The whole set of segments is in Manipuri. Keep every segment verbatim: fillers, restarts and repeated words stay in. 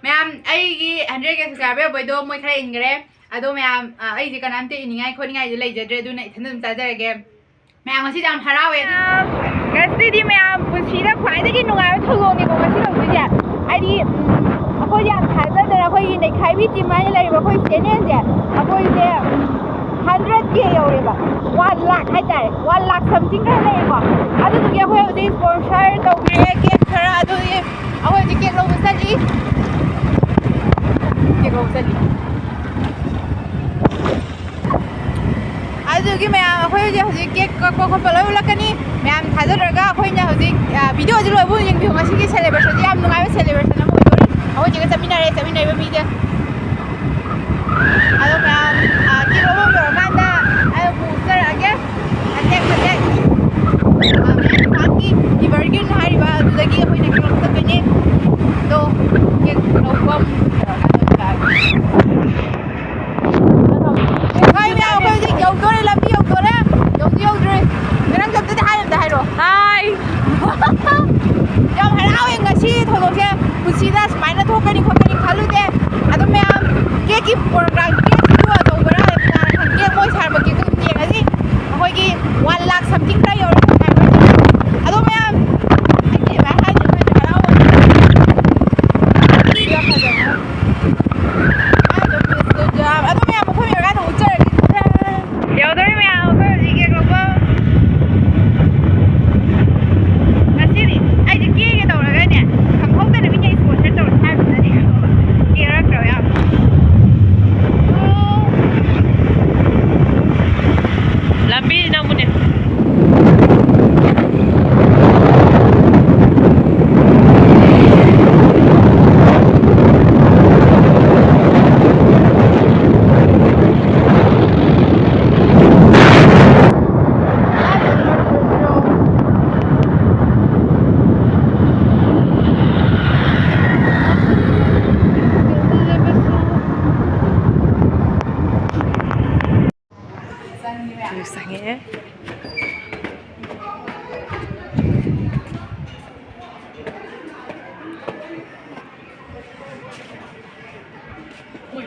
ꯃꯌꯥꯝ, ꯑꯩꯒꯤ ꯍꯟꯗ꯭ꯔꯦꯠ ꯀꯦ ꯁꯕꯁꯀ꯭ꯔꯥꯏꯕꯔ ꯌꯧꯕꯩꯗꯣ ꯃꯣꯏ ꯈꯔ ꯏꯟꯈ꯭ꯔꯦ꯫ ꯑꯗꯣ ꯃꯌꯥꯝ, ꯑ, ꯑꯩꯁꯦ ꯀꯅꯥꯝꯇ ꯏꯅꯤꯡꯉꯥꯏ ꯈꯣꯠꯅꯤꯡꯉꯥꯏꯁꯦ ꯂꯩꯖꯗ꯭ꯔꯦ, ꯑꯗꯨꯅ ꯏꯊꯟꯗ ꯑꯗꯨꯝ ꯆꯥꯖꯔꯒꯦ꯫ ꯃꯌꯥꯝ, ꯉꯁꯤꯗꯤ ꯌꯥꯝ ꯍꯔꯥꯎꯋꯦ꯫ ꯃꯌꯥꯝ, ꯉꯁꯤꯗꯤ ꯃꯌꯥꯝ ꯄꯨꯟꯁꯤꯗ ꯈ꯭ꯋꯥꯏꯗꯒꯤ ꯅꯨꯡꯉꯥꯏꯕ ꯊꯧꯗꯣꯛꯅꯤꯀꯣ ꯉꯁꯤ ꯇꯧꯗꯣꯏꯁꯦ꯫ ꯍꯥꯏꯗꯤ, ꯎꯝ, ꯑꯩꯈꯣꯏ ꯌꯥꯝ ꯊꯥꯖꯗꯅ ꯑꯩꯈꯣꯏꯒꯤ ꯅꯩꯈꯥꯏꯕꯤ ꯇꯤꯝ ꯍꯥꯏꯅ ꯂꯩꯔꯤꯕ ꯑꯩꯈꯣꯏ ꯆꯦꯅꯦꯜꯁꯦ, ꯑꯩꯈꯣꯏꯁꯦ, ꯎꯝ, ꯍꯟꯗ꯭ꯔꯦꯠ ꯀꯦ ꯌꯧꯔꯦꯕ꯫ ꯋꯥꯟ ꯂꯥꯛ ꯍꯥꯏꯇꯥꯔꯦ, ꯋꯥꯟ ꯂꯥꯛ ꯁꯝꯊꯤꯡ ꯈꯔ ꯂꯩꯔꯦꯀꯣ꯫ ꯑꯗꯨꯗꯨꯒꯤ ꯑꯩꯈꯣꯏ ꯍꯧꯖꯤꯛ ꯁ꯭ꯄꯣꯟꯁꯔ ꯇꯧꯕꯤꯔꯦ ꯀꯦꯛ ꯈꯔ, ꯑꯗꯨꯗꯤ ꯑꯩꯈꯣꯏ ꯍꯧꯖꯤꯛ ꯀꯦꯛ ꯂꯧꯕ ꯆꯠꯂꯤ꯫ ꯀꯦꯛ ꯂꯧꯕ ꯆꯠꯂꯤ꯫ ꯑꯗꯨꯒꯤ ꯃꯌꯥꯝ, ꯑꯩꯈꯣꯏ ꯍꯧꯖꯤꯛ, ꯍꯧꯖꯤꯛ ꯀꯦꯛ ꯀꯛꯄ ꯈꯣꯠꯄ ꯂꯣꯏ ꯎꯠꯂꯛꯀꯅꯤ꯫ ꯃꯌꯥꯝ ꯊꯥꯖꯗ꯭ꯔꯒ ꯑꯩꯈꯣꯏꯅ ꯍꯧꯖꯤꯛ, ꯑ, ꯚꯤꯗꯤꯑꯣꯁꯤ ꯂꯣꯏꯕ ꯌꯦꯡꯕꯤꯌꯨ꯫ ꯉꯁꯤꯒꯤ ꯁꯦꯂꯦꯕ꯭ꯔꯦꯁꯟꯁꯤ ꯌꯥꯝ ꯅꯨꯡꯉꯥꯏꯕ ꯁꯦꯂꯦꯕ꯭ꯔꯦꯁꯟ ꯑꯃ ꯑꯣꯏꯗꯣꯔꯤ꯫ ꯑꯩꯈꯣꯏ ꯍꯧꯖꯤꯛ ꯆꯠꯃꯤꯟꯅꯔꯦ, ꯆꯠꯃꯤꯟꯅꯔꯤꯕ ꯃꯤꯁꯦ꯫ ꯑꯗꯣ ꯃꯌꯥꯝ, ꯑ, ꯀꯦꯛ ꯂꯧꯕ ꯂꯣꯏꯔꯀꯥꯟꯗ ꯑꯩ ꯑꯃꯨꯛ ꯎꯠꯆꯔꯛꯑꯒꯦ꯫ ꯃꯇꯦꯛ ꯃꯇꯦꯛ꯫ ꯑ, ꯃꯌꯥꯝ ꯏꯝꯐꯥꯜꯒꯤ ꯏꯚꯔꯒ꯭ꯔꯤꯟ ꯍꯥꯏꯔꯤꯕ ꯑꯗꯨꯗꯒꯤ ꯑꯩꯈꯣꯏꯅ ꯀꯦꯛ ꯂꯧꯕ ꯆꯠꯇꯣꯏꯅꯦ꯫ ꯑꯗꯣ ꯀꯦꯛ ꯂꯧꯕ ꯑꯃꯨꯛ ꯌꯧꯔꯀꯥꯟꯗ ꯎꯠꯂꯛꯑꯒꯦ꯫ ꯍꯣꯏ, ꯃꯌꯥꯝ, ꯑꯩꯈꯣꯏ ꯍꯧꯖꯤꯛ ꯌꯧꯗꯣꯔꯦ, ꯂꯝꯕꯤ ꯌꯧꯗꯣꯔꯦ꯫ ꯌꯧꯗꯤ ꯌꯧꯗ꯭ꯔꯤ꯫ ꯅꯪ ꯑꯝꯇꯗꯤ ꯍꯥꯏ, ꯑꯝꯇ ꯍꯥꯏꯔꯣ꯫ ꯍꯥꯏ꯫ ꯌꯥꯝ ꯍꯔꯥꯎꯋꯦ ꯉꯁꯤ ꯊꯧꯗꯣꯛꯁꯦ꯫ ꯄꯨꯟꯁꯤꯗ ꯁꯨꯃꯥꯏꯅ ꯊꯣꯛꯀꯅꯤ ꯈꯣꯠꯀꯅꯤ ꯈꯜꯂꯨꯗꯦ꯫ ꯑꯗꯨ ꯃꯌꯥꯝ, ꯀꯦꯛꯀꯤ ꯄ꯭ꯔꯣꯒ꯭ꯔꯥꯝ, ꯀꯦꯛꯇꯨ ꯑꯆꯧꯕꯔꯥ, ꯃꯆꯥꯔꯥ ꯈꯪꯗꯦ, ꯀꯦꯛ ꯃꯣꯏ ꯁꯥꯔꯝꯕ ꯀꯦꯛꯇꯨ ꯑꯗꯨꯝ ꯌꯦꯡꯉꯁꯤ꯫ ꯑꯩꯈꯣꯏꯒꯤ ꯋꯥꯟ ꯂꯥꯛ ꯁꯝꯊꯤꯡ ꯈꯔ ꯌꯧꯔꯦ꯫ ꯑꯗꯣ ꯃꯌꯥꯝ, ꯑꯩꯗꯤ ꯑꯗꯨꯃꯥꯏꯅ ꯍꯥꯏꯗꯣꯏꯅꯣ, ꯍꯔꯥꯎꯕ꯫ ꯌꯥꯝ ꯐꯖꯕ꯫ ꯑꯗꯣ ꯃꯌꯥꯝ, ꯑꯩꯈꯣꯏ ꯃꯌꯥꯝ ꯎꯠꯆꯔꯒꯦ꯫ ꯌꯧꯗꯣꯔꯦ ꯃꯌꯥꯝ, ꯑꯩꯈꯣꯏ ꯍꯧꯖꯤꯛ ꯀꯦꯛ ꯂꯧꯕ꯫ ꯉꯁꯤꯗꯤ ꯑꯩꯁꯦ ꯀꯦꯒꯦ ꯇꯧꯔꯒꯅꯦ, ꯈꯪꯍꯧꯗꯅ ꯃꯤꯅ sponsor ꯇꯧꯔꯦ ꯍꯥꯏꯕꯗꯨꯗꯅꯦ, ꯀꯦꯔꯛꯇ꯭ꯔꯕ ꯌꯥꯝ꯫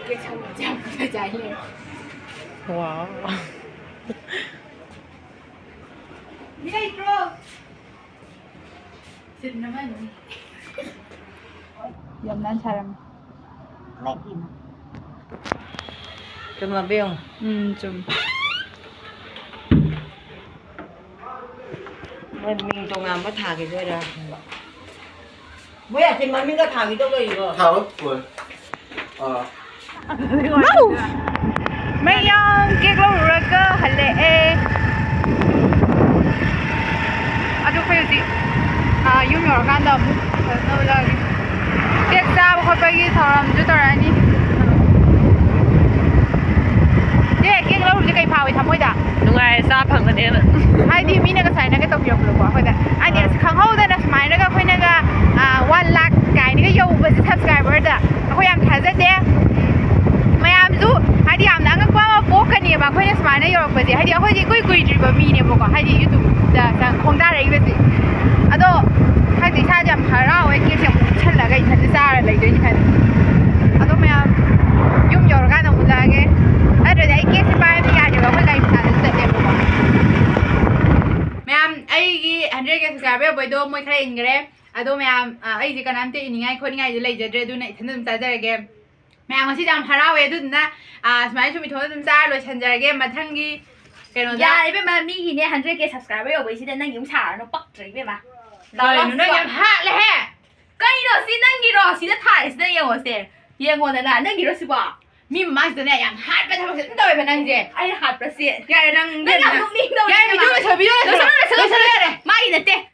ꯀꯦꯛ ꯁꯪꯕꯁꯦ ꯌꯥꯝ ꯐꯖꯩ ꯍꯥꯏꯅꯦ꯫ ꯋꯥꯎ꯫ ꯃꯤ ꯂꯩꯇ꯭ꯔꯣ? ꯁꯤꯠꯅ ꯃꯥꯅꯤ꯫ ꯌꯥꯝ ꯅꯥꯟ ꯁꯥꯔꯝꯃꯤ꯫ ꯆꯨꯝꯃꯕ ꯌꯦꯡꯉꯣ꯫ ꯎꯝ, ꯆꯨꯝꯃꯤ꯫ ꯃꯣꯏ ꯃꯤꯡ ꯇꯣꯉꯥꯟꯕ ꯊꯥꯈꯤꯗꯣꯏꯔꯥ ꯈꯪꯕ꯫ ꯃꯣꯏ ꯑꯁꯤ ꯃꯃꯤꯡꯒ ꯊꯥꯈꯤꯗꯧ ꯂꯩꯔꯤꯕꯣ? ꯊꯥꯔꯣꯏ, ꯂꯣꯏꯔꯦ꯫ ꯑꯥ꯫ ꯃꯌꯥꯝ ꯀꯦꯛ ꯂꯧꯔꯨꯔꯒ ꯍꯜꯂꯛꯑꯦ꯫ ꯑꯗꯨ ꯑꯩꯈꯣꯏ ꯍꯧꯖꯤꯛ, ꯑꯥ, ꯌꯨꯝ ꯌꯧꯔꯀꯥꯟꯗ ꯑꯃꯨꯛ ꯐꯖꯅ ꯎꯠꯂꯛꯑꯒꯦ꯫ ꯀꯦꯛ ꯆꯥꯕ ꯈꯣꯠꯄꯒꯤ ꯊꯧꯔꯝꯁꯨ ꯇꯧꯔꯛꯑꯅꯤ꯫ ꯆꯦ, ꯀꯦꯛ ꯂꯧꯔꯨꯕꯁꯦ ꯀꯩ ꯐꯥꯎꯏ ꯊꯃꯣꯏꯗ? ꯅꯨꯡꯉꯥꯏꯔꯦ, ꯆꯥ ꯐꯪꯒꯅꯦꯅ꯫ ꯍꯥꯏꯗꯤ ꯃꯤꯅꯒ ꯁꯨꯃꯥꯏꯅꯒ ꯇꯧꯕꯤꯔꯛꯄꯗꯣꯀꯣ, ꯑꯩꯈꯣꯏꯗ ꯍꯥꯏꯗꯤ ꯑꯁ ꯈꯪꯍꯧꯗꯅ ꯁꯨꯃꯥꯏꯅꯒ ꯑꯩꯈꯣꯏꯅꯒ, ꯑꯥ, ꯋꯥꯟ ꯂꯥꯛ ꯀꯥꯏꯅꯒ ꯌꯧꯕꯁꯦ subscriberꯗ ꯑꯩꯈꯣꯏ ꯌꯥꯝ ꯊꯥꯖꯗꯦ꯫ ꯃꯌꯥꯝꯁꯨ ꯍꯥꯏꯗꯤ ꯌꯥꯝꯅ ꯑꯉꯛꯄ ꯑꯃ ꯄꯣꯛꯀꯅꯦꯕ ꯑꯩꯈꯣꯏꯅ ꯁꯨꯃꯥꯏꯅ ꯌꯧꯔꯛꯄꯁꯦ꯫ ꯍꯥꯏꯗꯤ ꯑꯩꯈꯣꯏꯁꯦ ꯏꯀꯨꯏ ꯀꯨꯏꯗ꯭ꯔꯤꯕ ꯃꯤꯅꯦꯕꯀꯣ, ꯍꯥꯏꯗꯤ YouTubeꯇ ꯆꯪ-, ꯈꯣꯡꯗꯥꯔꯛꯏꯕꯁꯦ꯫ ꯑꯗꯣ ꯍꯥꯏꯗꯤ ꯏꯁꯥꯁꯦ ꯌꯥꯝ ꯍꯔꯥꯎꯋꯦ, ꯀꯦꯛꯁꯦ ꯑꯃꯨꯛ ꯎꯠꯁꯜꯂꯒ ꯏꯊꯟꯇ ꯆꯥꯔ ꯂꯩꯗꯣꯏꯅꯤ ꯈꯜꯂꯤ꯫ ꯑꯗꯣ ꯃꯌꯥꯝ ꯌꯨꯝ ꯌꯧꯔꯀꯥꯟꯗ ꯑꯃꯨꯛ ꯎꯠꯂꯛꯑꯒꯦ꯫ ꯅꯠꯇ꯭ꯔꯗꯤ ꯑꯩ ꯀꯦꯛꯁꯦ ꯄꯥꯏꯕ ꯌꯥꯗꯦꯕ, ꯑꯩꯈꯣꯏ ꯒꯥꯔꯤ ꯃꯆꯥꯗ ꯆꯠꯂꯦꯕꯀꯣ꯫ ꯃꯌꯥꯝ ꯑꯩꯒꯤ hundred K subscriber ꯌꯧꯕꯩꯗꯣ ꯃꯣꯏ ꯈꯔ ꯏꯟꯈ꯭ꯔꯦ꯫ ꯑꯗꯣ ꯃꯌꯥꯝ, ꯑ, ꯑꯩꯁꯦ ꯀꯅꯥꯝꯇ ꯏꯅꯤꯡꯉꯥꯏ ꯈꯣꯠꯅꯤꯡꯉꯥꯏꯁꯦ ꯂꯩꯖꯗ꯭ꯔꯦ, ꯑꯗꯨꯅ ꯏꯊꯟꯇ ꯑꯗꯨꯝ ꯆꯥꯖꯔꯒꯦ꯫ ꯃꯌꯥꯝ ꯉꯁꯤꯗꯤ ꯌꯥꯝ ꯍꯔꯥꯎꯋꯦ, ꯑꯗꯨꯗꯨꯅ, ꯑ, ꯁꯨꯃꯥꯏꯅ ꯁꯨꯝ ꯏꯊꯣꯟꯗ ꯑꯗꯨꯝ ꯆꯥꯔ ꯂꯣꯏꯁꯟꯖꯔꯒꯦ꯫ ꯃꯊꯪꯒꯤ ꯀꯩꯅꯣꯗ ꯌꯥꯔꯦ ꯏꯕꯦꯝꯃ, ꯃꯤꯒꯤꯅꯦ hundred K subscriber ꯌꯧꯕꯩꯁꯤꯗ ꯅꯪꯒꯤ ꯑꯃꯨꯛ ꯁꯥꯔꯅꯨ, ꯄꯛꯇ꯭ꯔꯦ ꯏꯕꯦꯝꯃ꯫ ꯀꯩꯅꯣ, ꯅꯪ ꯌꯥꯝ ꯍꯥꯠꯂꯦꯍꯦ! ꯀꯩꯅꯣ ꯁꯤ ꯅꯪꯒꯤꯔꯣ? ꯁꯤꯗ ꯊꯥꯔꯤꯁꯤꯗ ꯌꯦꯡꯉꯣꯁꯦ꯫ ꯌꯦꯡꯉꯣꯗꯅ, ꯅꯪꯒꯤꯔꯣ ꯁꯤꯕꯣ? ꯃꯤ ꯃꯃꯥꯡꯁꯤꯗꯅꯦ ꯌꯥꯝ ꯍꯥꯠꯄ ꯊꯕꯛꯁꯦ ꯑꯗꯨꯝ ꯇꯧꯋꯦꯕ ꯅꯪꯁꯦ꯫ ꯑꯩꯅ ꯍꯥꯠꯄ꯭ꯔꯥ ꯁꯤ? ꯌꯥꯔꯦ, ꯅꯪ ꯅꯪ ꯌꯥꯝ ꯅꯣꯛꯅꯤꯡꯗꯧꯔꯦ ꯌꯥꯔꯦ, ꯏꯕꯦꯝꯃ꯫ Video ꯂꯣꯏꯁꯜꯂꯣ, video ꯂꯣꯏꯁꯜꯂꯣ꯫ ꯂꯣꯏꯁꯜꯂꯣ, ꯂꯣꯏꯁꯜꯂꯣ, ꯂꯣꯏꯁꯜꯂꯣ, ꯌꯥꯔꯦ꯫ ꯃꯥꯒꯤ ꯅꯠꯇꯦ꯫